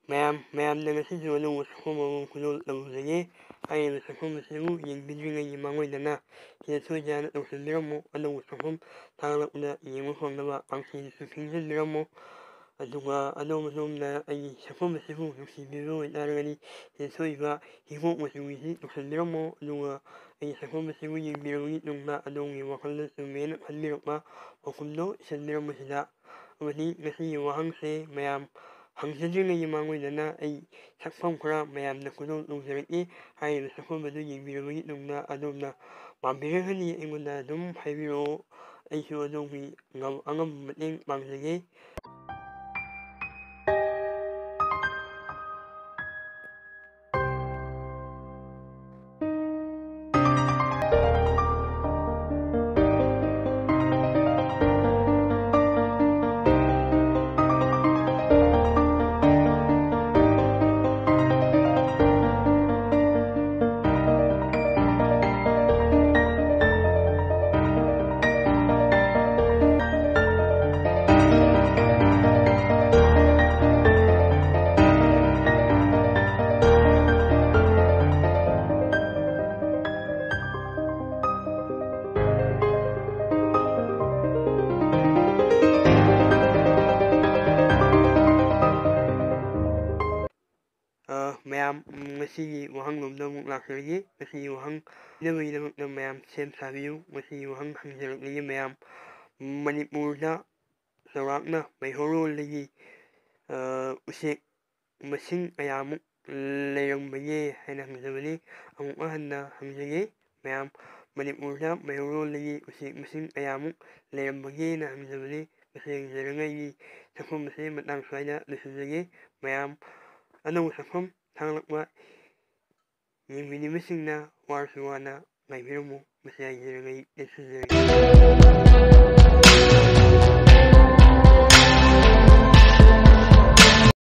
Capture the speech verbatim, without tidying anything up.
ꯃꯌꯥꯝ, ꯃꯌꯥꯝꯅ ꯉꯁꯤꯁꯨ ꯑꯅꯧꯕ ꯁꯛꯐꯝ ꯑꯃ ꯈꯨꯗꯣꯜ ꯇꯧꯖꯒꯦ꯫ ꯍꯥꯏꯔꯤꯕ ꯁꯛꯐꯝ ꯑꯁꯤꯕꯨ ꯌꯦꯡꯕꯤꯗ꯭ꯔꯤꯉꯩꯒꯤ ꯃꯥꯡꯑꯣꯏꯗꯅ ꯁꯤꯗ ꯁꯣꯏꯗꯅ ꯇꯧꯁꯤꯟꯕꯤꯔꯝꯃꯨ꯫ ꯑꯅꯧꯕ ꯁꯛꯐꯝ ꯊꯥꯒꯠꯂꯛꯄꯗ ꯌꯦꯡꯕ ꯐꯪꯅꯕ ꯀꯥꯡꯁꯤꯗꯁꯨ ꯈꯤꯡꯖꯤꯟꯕꯤꯔꯝꯃꯨ꯫ ꯑꯗꯨꯒ ꯑꯗꯣꯝ ꯑꯗꯣꯝꯅ ꯑꯩꯒꯤ ꯁꯛꯐꯝ ꯑꯁꯤꯕꯨ ꯅꯨꯡꯁꯤꯕꯤꯕ ꯑꯣꯏꯇꯥꯔꯒꯗꯤ ꯁꯤꯗ ꯁꯣꯏꯕ ꯍꯤꯒꯣꯛ ꯃꯆꯨꯒꯤꯁꯤ ꯇꯧꯁꯤꯟꯕꯤꯔꯝꯃꯣ꯫ ꯑꯗꯨꯒ ꯑꯩꯒꯤ ꯁꯛꯐꯝ ꯑꯁꯤꯕꯨ ꯌꯦꯡꯕꯤꯔꯕꯒꯤ ꯇꯨꯡꯗ ꯑꯗꯣꯝꯒꯤ ꯋꯥꯈꯜꯗ ꯆꯨꯝꯃꯦꯅ ꯈꯟꯕꯤꯔꯛꯄ ꯄꯥꯎꯈꯨꯝꯗꯣ ꯏꯁꯤꯟꯕꯤꯔꯝꯕꯁꯤꯗ ꯑꯃꯗꯤ ꯉꯁꯤꯒꯤ ꯋꯥꯍꯪꯁꯦ ꯃꯌꯥꯝ ꯍꯪꯖꯗ꯭ꯔꯤꯉꯩꯒꯤ ꯃꯥꯡꯑꯣꯏꯗꯅ ꯑꯩ ꯁꯛꯐꯝ ꯈꯔ ꯃꯌꯥꯝꯗ ꯈꯨꯗꯣꯜ ꯇꯧꯖꯔꯛꯏ꯫ ꯍꯥꯏꯔꯤꯕ ꯁꯛꯐꯝ ꯑꯗꯨ ꯌꯦꯡꯕꯤꯔꯕꯒꯤ ꯇꯨꯡꯗ ꯑꯗꯣꯝꯅ ꯄꯥꯝꯕꯤꯔꯒꯗꯤ ꯑꯩꯉꯣꯟꯗ ꯑꯗꯨꯝ ꯍꯥꯏꯕꯤꯔꯛꯑꯣ꯫ ꯑꯩꯁꯨ ꯑꯗꯣꯝꯒꯤ ꯉꯝ-, ꯑꯉꯝꯕ ꯃꯇꯦꯡ ꯄꯥꯡꯖꯒꯦ꯫ ꯑ, ꯃꯌꯥꯝ, ꯎꯝ, ꯉꯁꯤꯒꯤ ꯋꯥꯍꯪꯂꯣꯝꯗ ꯑꯃꯨꯛ ꯂꯥꯛꯆꯔꯒꯦ꯫ ꯉꯁꯤꯒꯤ ꯋꯥꯍꯪ ꯄꯤꯅꯕꯒꯤꯗꯃꯛꯇ ꯃꯌꯥꯝ ꯁꯦꯝ ꯁꯥꯕꯤꯌꯨ꯫ ꯉꯁꯤꯒꯤ ꯋꯥꯍꯪ ꯍꯪꯖꯔꯛꯂꯤꯒꯦ ꯃꯌꯥꯝ, ꯃꯅꯤꯄꯨꯔꯗ ꯆꯥꯎꯔꯥꯛꯅ ꯃꯩꯍꯧꯔꯣꯜꯗꯒꯤ, ꯑ, ꯎꯆꯦꯛ ꯃꯁꯤꯡ ꯀꯌꯥꯃꯨꯛ ꯂꯩꯔꯝꯕꯒꯦ ꯍꯥꯏꯅ ꯍꯪꯖꯕꯅꯤ꯫ ꯑꯃꯨꯛ ꯍꯟꯅ ꯍꯪꯖꯒꯦ ꯃꯌꯥꯝ, ꯃꯅꯤꯄꯨꯔꯗ ꯃꯩꯍꯧꯔꯣꯜꯗꯒꯤ ꯎꯆꯦꯛ ꯃꯁꯤꯡ ꯀꯌꯥꯃꯨꯛ ꯂꯩꯔꯝꯕꯒꯦꯅ ꯍꯪꯖꯕꯅꯤ꯫ ꯃꯁꯤ ꯍꯪꯖꯔꯒ ꯑꯩꯒꯤ ꯁꯛꯐꯝ ꯑꯁꯤ ꯃꯇꯥꯡ ꯁ꯭ꯋꯥꯏꯗ ꯂꯣꯏꯁꯤꯟꯖꯒꯦ꯫ ꯃꯌꯥꯝ ꯑꯅꯧꯕ ꯁꯛꯐꯝ ꯊꯥꯒꯠꯂꯛꯄ ꯌꯦꯡꯕꯤꯔꯤꯕꯁꯤꯡꯅ ꯋꯥꯔꯁꯨ ꯋꯥꯅ ꯉꯥꯏꯕꯤꯔꯝꯃꯨ꯫ ꯃꯁꯤ ꯍꯥꯏꯖꯔꯒ ꯑꯩ ꯂꯣꯏꯁꯤꯟꯖꯔꯒꯦ꯫